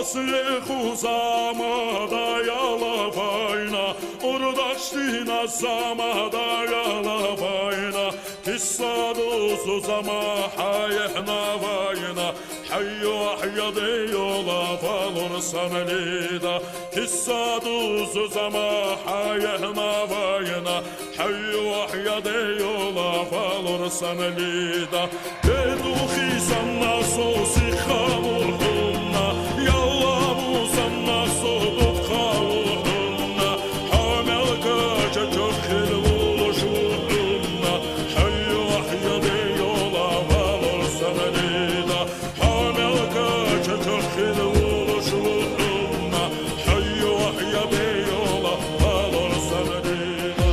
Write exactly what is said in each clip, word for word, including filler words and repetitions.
Сыху заманда ялап айна, урдашдына заманда ялап айна, кисса дузу заман гьайгьнавайна, гьайю гьайю де ёлап алурсан лида. Кисса дузу заман гьайгьнавайна, гьайю гьайю де ёлап алурсан лида. Бету хисан насоси халугьунна, яллавусан насо дут халугьунна, гьамелка чачакъ хил улуш улунна, гьайю гьайю де ёлап алурсан лида. Гьамелка чачакъ хил улуш улунна, гьайю гьайю де ёлап алурсан лида.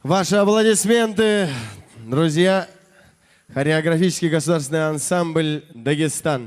Ваши аплодисменты, друзья. Хореографический государственный ансамбль «Дагестан».